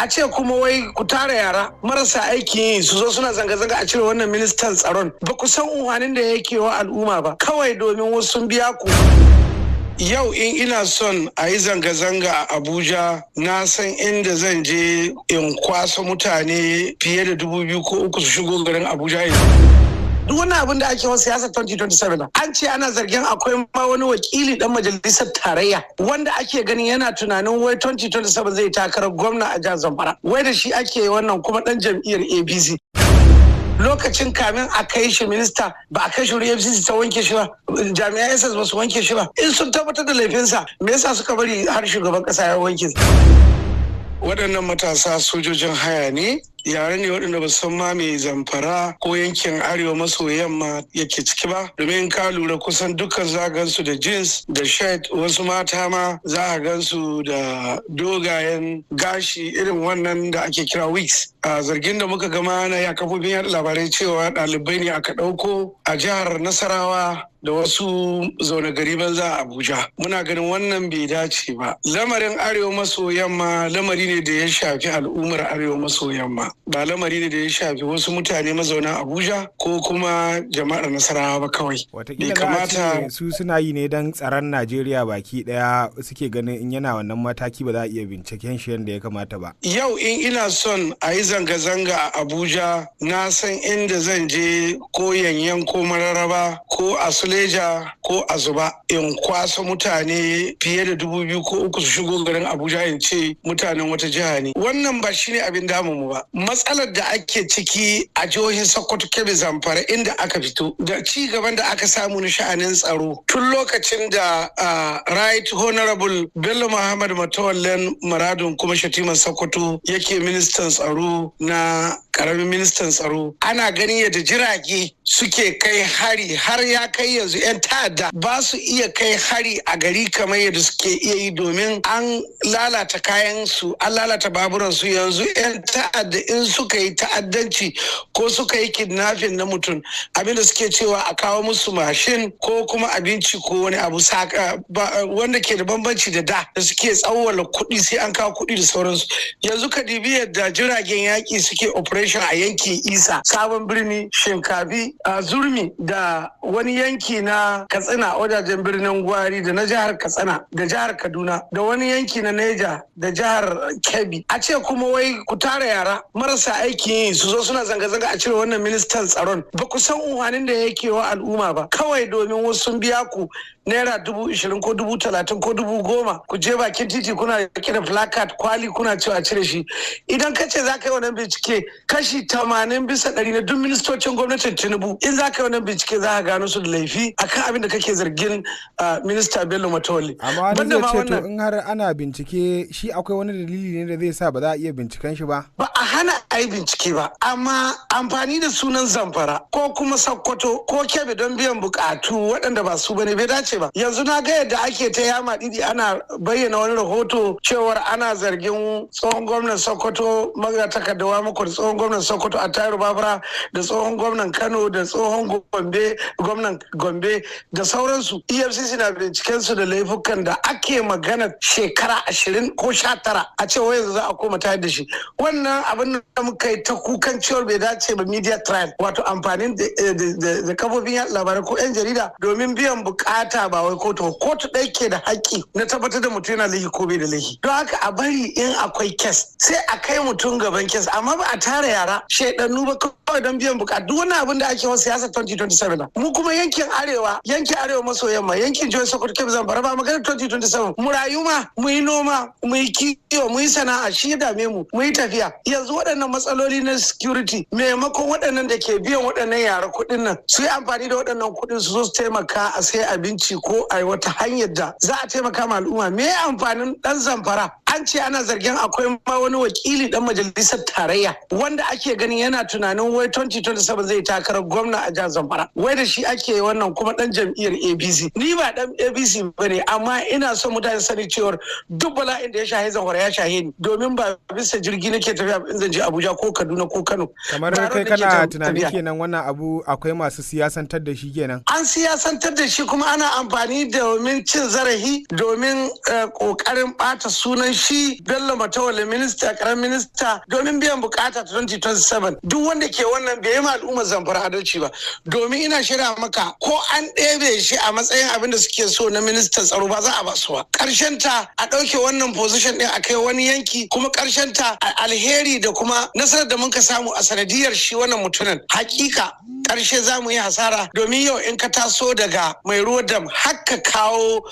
A ce kuma wai ku tara yara marasa aikin yi su zo suna zanga-zanga a cire wannan ministan tsaron. Ba ku san unhwanin da yake wa al'umma ba, kawai domin wasu sun biya ku. Yau in ina son a yi zanga-zanga a Abuja, na san inda zan je in kwaso mutane fiye da 2,000 ko 3,000 su shigo garin Abuja yanzu. Duk wani abin da ake wa siyasar 2027, an ce ana zargin akwai ma wani wakili dan majalisar tarayya wanda ake ganin yana tunanin wai 2027 zai takarar gwamna a jihar Zamfara, wai da shi ake wannan, kuma dan jam'iyyar APC. Lokacin kamin a kai shi minista, ba a kai shi wurin FCC ta wanke shi ba? Jami'an SS ba su wanke shi ba? In sun tabbatar da laifinsa, me yasa suka bari har shugaban kasa ya wanke? Waɗannan matasa sojojin haya ne, yare ne waɗanda ba san ma mai Zamfara ko yankin arewa maso yamma yake ciki ba, domin ka lura kusan dukkan za gansu da jeans da shirt, wasu mata ma za a gansu da dogayen gashi irin wannan da ake kira wigs. A zargin da muka gama na ya kafofin yaɗa labarai cewa ɗalibai ne aka ɗauko a jihar Nasarawa da wasu zaune gari banza a Abuja. Muna ganin wannan bai dace ba. Lamarin arewa maso yamma lamari ne da ya shafi al'ummar arewa maso yamma, ba lamari ne da ya shafi wasu mutane mazauna Abuja ko kuma jama'ar Nasarawa ba kawai. Wataƙila kamata su suna yi ne don tsaron Najeriya baki daya, suke ganin in yana wannan mataki ba za a iya binciken shi yadda ya kamata ba. Yau in ina son a yi zanga-zanga a Abuja, na san inda zan je, ko Yanyan ko Mararaba ko a Suleja ko a Zuba, in kwaso mutane fiye da 2,000 ko 3,000 su shigo garin Abuja in ce mutanen wata jiha ne. Wannan ba shine abin damun mu ba. Matsalar da ake ciki a jihohin Sokoto, Kebbi, Zamfara, inda aka fito, da ci gaban da aka samu na sha'anin tsaro tun lokacin da Right Honorable Bello Muhammad Matawallen Maradun, kuma Shatiman Sokoto, yake ministan tsaro na karamin ministan tsaro, ana ganin yadda jirage suke kai hari, har ya kai yanzu 'yan ta'adda ba su iya kai hari a gari kamar yadda suke iya yi, domin an lalata kayan su, an lalata baburan su. Yanzu 'yan ta'adda in suka yi ta'addanci ko suka yi kidnapping na mutum, abinda suke cewa a kawo musu mashin ko kuma abinci ko wani abu, wanda ke da bambanci da da da suke tsawwala kuɗi, sai an kawo kuɗi da sauransu. Yanzu ka dibi yadda jiragen yaƙi suke operation a yankin Isa, Sabon Birni, Shinkafi, a Zurmi da wani yanki na Katsina, wajajen Birnin Gwari, da na jihar Katsina da jihar Kaduna, da wani yanki na Neja da jihar Kebbi. A ce kuma wai ku tara yara marasa aikin yi su zo suna zanga-zanga a cire wannan ministan tsaron. Ba ku san unhwanin da yake wa al'umma ba, kawai domin wasu sun biya ku naira 20,000 ko 30,000 ko 10,000, ku je bakin titi kuna rike da placard, kwali, kuna cewa cire shi. Idan ka ce za ka yi wannan bincike, kashi 80% na duk ministocin gwamnatin Tinubu, in za ka yi wannan bincike, za ka gano su da laifi akan abin da kake zargin minista Bello Matawalle. Amma wani zai ce, to in har ana bincike shi, akwai wani dalili ne da zai sa ba za a iya binciken shi ba? Ba a hana a yi bincike ba, amma amfani da sunan Zamfara ko kuma Sokoto ko Kebbi don biyan bukatu waɗanda ba su bane bai dace ba. Yanzu na ga yadda ake ta yama didi, ana bayyana wani rahoto cewar ana zargin tsohon gwamnan Sokoto Magatakarda Wamakko, da tsohon gwamnan Sokoto Attahiru Babura, da tsohon gwamnan Kano, da tsohon Gombe, gwamnan Gombe da sauransu. EFCC na binciken su da laifukan da ake magana shekara 20 ko 19, a ce wai yanzu za a koma tayar da shi. Wannan abin da muka yi ta kukan cewar bai dace ba, media trial, wato amfanin da kafofin yaɗa labarai ko 'yan jarida domin biyan bukata, ba wai kotu. Kotu ɗaya ke da haƙƙi na tabbatar da mutum yana laifi ko bai da laifi. Don haka a bari in akwai case sai a kai mutum gaban case, amma ba a tara yara shaidannu ba kawai don biyan bukatu. Duk wani abin da ake wa siyasar 2027. Mu kuma yankin arewa, yankin arewa maso yamma, yankin jihohin Sokoto, Kebbi, Zamfara, ba maganar 2027. Mu rayu ma, mu yi noma, mu yi kiwo, mu yi sana'a, shi ya dame mu. Mu yi tafiya. Yanzu waɗannan matsaloli na security, maimakon waɗannan da ke biyan waɗannan yara kuɗin nan su yi amfani da waɗannan kuɗin su zo su taimaka a sai abinci ko a yi wata hanyar da za a taimaka ma al'umma, me amfanin ɗan Zamfara? An ce ana zargin akwai ma wani wakili dan majalisar tarayya wanda ake ganin yana tunanin wai wai 2027 zai takarar gwamna a jihar Zamfara. Wai da shi ake wannan kuma dan jam'iyyar APC. Ni ba dan APC bane, amma ina son mutane sani cewar duk bala'in da ya shahe Zamfara ya shahe ni, domin ba bisa jirgi nake tafiya in zan je Abuja ko Kaduna ko Kano. Kamar kai kana tunanin kenan wannan abu akwai masu siyasantar da shi kenan. An siyasantar da shi, kuma ana amfani domin cin zarafi, domin kokarin bata sunan shi Bello Matawalle, minista, karamin minista, domin biyan bukata 2027. Duk wanda ke wannan bai yi ma al'ummar Zamfara adalci ba, domin ina shirya maka, ko an ɗebe shi a matsayin abin da suke so na ministan tsaro, ba za a ba su ba. Karshen ta a ɗauke wannan position ɗin a kai wani yanki, kuma karshen ta alheri da kuma nasarar da muka samu a sanadiyar shi wannan mutumin, hakika karshe za mu yi hasara, domin yau in ka taso daga Mai Ruwa Dam haka kawo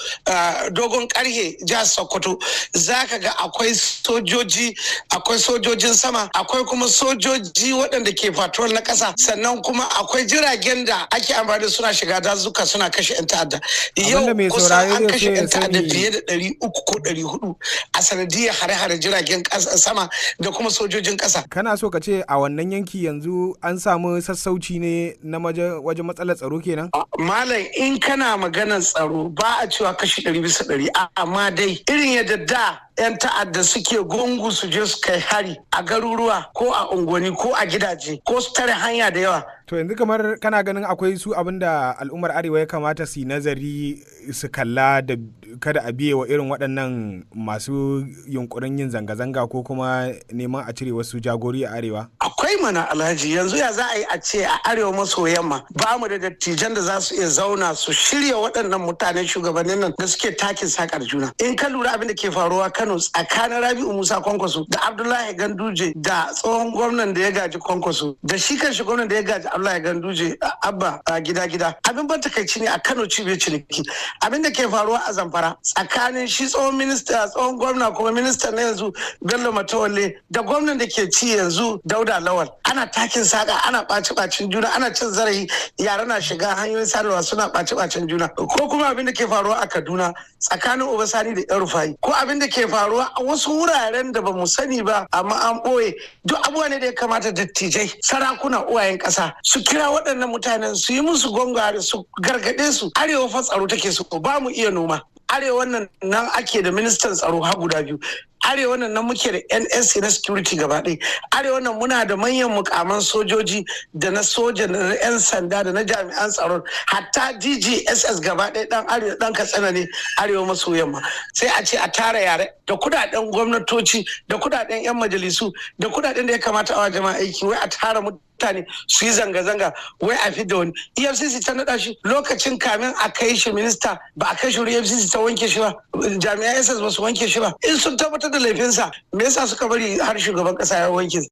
Dogon Karhe, jihar Sokoto, za ka ga akwai sojoji, akwai sojojin sama, akwai kuma sojoji waɗanda ke patrol na ƙasa, sannan kuma akwai jiragen da ake amfani suna shiga dazuka suna kashe 'yan ta'adda. Yau kusan an kashe 'yan ta'adda fiye da 300 ko 400 a sanadiyar hare-hare jiragen sama da kuma sojojin ƙasa. Kana so ka ce a wannan yanki yanzu an samu sassauci ne na wajen matsalar tsaro kenan? Malam, in kana maganar tsaro, ba a cewa kashi 100%, amma dai irin yadda da 'yan ta'adda suke gungu su je su kai hari a garuruwa ko a unguwanni ko a gidaje ko su tare hanya da yawa. To yanzu kamar kana ganin akwai su abin da al'ummar Arewa ya kamata su yi nazari su kalla da kada a biye wa irin waɗannan masu yunkurin yin zanga-zanga ko kuma neman a cire wasu jagori a Arewa? Akwai mana, Alhaji. Yanzu ya za a yi a ce a arewa maso yamma ba mu da dattijan da za su iya zauna su shirya waɗannan mutanen, shugabannin nan da suke takin sakar juna? In ka lura abin da ke faruwa Kano tsakanin Rabi'u Musa Kwankwaso da Abdullahi Ganduje da tsohon gwamnan da ya gaji Kwankwaso da shi kanshi gwamnan da ya gaji Abdullahi Ganduje, Abba Gida Gida, abin ban takaici ne a Kano cibiyar ciniki. Abin da ke faruwa a Zamfara tsakanin shi tsohon minista, tsohon gwamna kuma minista na yanzu Bello Matawalle da gwamnan da ke ci yanzu Dauda Lawal, ana takin saka, ana ɓaci ɓacin juna, ana cin zarafi, yara na shiga hanyoyin sadarwa suna ɓaci ɓacin juna. Ko kuma abin da ke faruwa a Kaduna tsakanin Uba Sani da El-Rufai, ko abin da ke faruwa a wasu wuraren da ba mu sani ba amma an ɓoye, duk abubuwa ne da ya kamata dattijai, sarakuna, uwayen ƙasa su kira waɗannan mutanen, su yi musu gwangware, su gargaɗe su. Arewa fa tsaro take so, ba mu iya noma. Arewa nan nan ake da ministan tsaro har guda biyu. Arewa nan nan muke da NSA na security gaba ɗaya. Arewa nan muna da manyan mukaman sojoji da na soja da na 'yan sanda da na jami'an tsaro, hatta DGSS gaba ɗaya dan arewa, dan Katsina ne, arewa maso yamma. Sai a ce a tara yare da kudaden gwamnatoci da kudaden 'yan majalisu da kudaden da ya kamata a jama'a aiki, wai a tara mutane su yi zanga-zanga wai a fi da wani. EFCC ta naɗa shi lokacin kamin a kai shi minista, ba a kai shi wuri EFCC ta wanke shi ba, jami'an SS ba su wanke shi ba. In sun tabbatar da laifinsa, me yasa suka bari har shugaban kasa ya wanke?